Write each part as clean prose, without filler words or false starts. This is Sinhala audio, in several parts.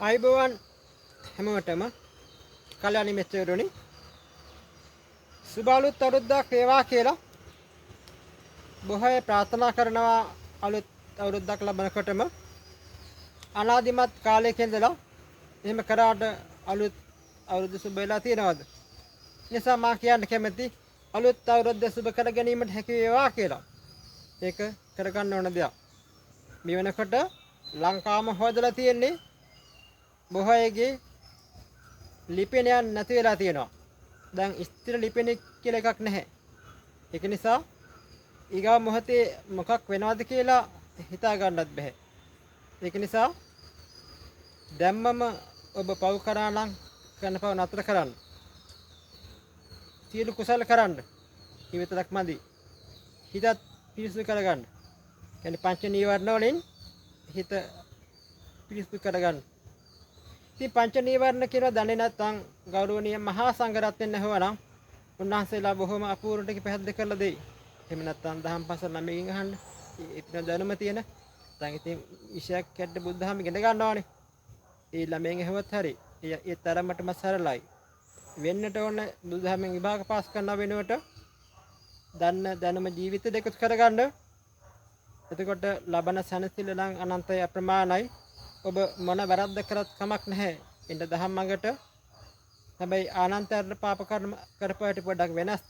ආයුබෝවන් හැමෝටම කල්‍යාණි මිත්‍රවරුනි, සුබ අලුත් අවුරුද්දක් වේවා කියලා බොහෝ අය ප්‍රාර්ථනා කරනවා. අලුත් අවුරුද්දක් ලබනකොටම අනාදිමත් කාලයක ඉඳලා එහෙම කරාට අලුත් අවුරුද්ද සුබ වෙලා තියෙනවද? නිසා මා කියන්න කැමති අලුත් අවුරුද්ද සුබ කර ගැනීමට හැකි වේවා කියලා. ඒක කරගන්න ඕන දෙයක්. මේ වෙනකොට ලංකාවම හොදලා තියෙන්නේ බොහෝ අයගේ ලිපිනයන් නැති වෙලා තියෙනවා. දැන් ස්ථිර ලිපින කියලා එකක් නැහැ. ඒක නිසා ඊගාව මොහොතේ මොකක් වෙනවද කියලා හිතා ගන්නත් බැහැ. ඒක නිසා දැම්මම ඔබ පව් කරා නම් කරන පව නතර කරන්න. සියලු කුසල කරන්න. ඒ විතරක් මදි. හිතත් පිරිසිදු කරගන්න. කියන්නේ පංච නීවරණ වලින් හිත පිරිසිදු කරගන්න. ඉතින් පංච නීවරණ කියලා දන්නේ නැත්නම් ගෞරවනීය මහා සංඝරත්නයන් ඇහුවා නම් උන්වහන්සේලා බොහොම අපූර්වට පැහැදිලි කරලා දෙයි. එහෙම නැත්නම් දහම් පාසල් ළමයින් අහන්න. ඒ පින දැනුම තියෙන. දැන් ඉතින් විෂයක් කැඩ බුද්ධහම ඉගෙන ගන්නවානේ. ඒ ළමයින් ඇහුවත් හරි. ඒ තරමටම සරලයි. වෙන්නට ඕන බුදුදහමෙන් විභාග පාස් කරන වෙනුවට දන්න දැනුම ජීවිත දෙක කරගන්න. එතකොට ලබන සැනසෙල්ල නම් අනන්තයි අප්‍රමාණයි. ඔබ මොන වැරද්ද කරත් කමක් නැහැ. එන්න දහම් මඟට. හැබැයි ආනන්තර පාප කර්ම කරපුවාට පොඩ්ඩක් වෙනස්.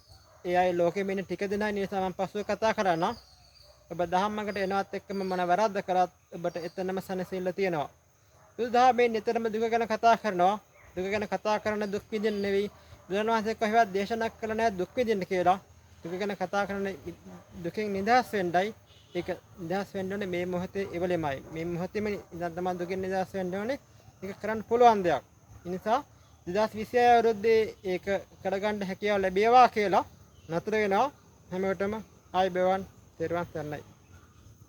ඒ අය ලෝකෙම ඉන්න ටික දෙනා නිසා මම පසුව කතා කරන්න. ඔබ දහම් මඟට එනවත් එක්කම මොන වැරද්ද කරත් ඔබට එතනම සැනසෙල්ල තියෙනවා. බුදුදහමෙන් නිතරම දුක ගැන කතා කරනවා. දුක ගැන කතා කරන දුක් විඳින්න නෙවෙයි. බුදුන් වහන්සේ කොහෙවත් දේශනා කළ නැහැ දුක් විඳින්න කියලා. දුක ගැන කතා කරන දුකෙන් නිදහස් වෙන්නයි. ඒක නිදහස් වෙන්න ඕනේ මේ මොහොතේ ඉවලෙමයි. මේ මොහොතේම ඉඳන් තමයි දුකෙන් නිදහස් වෙන්න ඕනේ. ඒක කරන්න පුළුවන් දෙයක්. ඒ නිසා 2026 අවුරුද්දේ ඒක කරගන්න හැකියාව ලැබේවා කියලා නතර වෙනවා. හැමෝටම ආයිබෝවන්, තෙරුවන් සරණයි.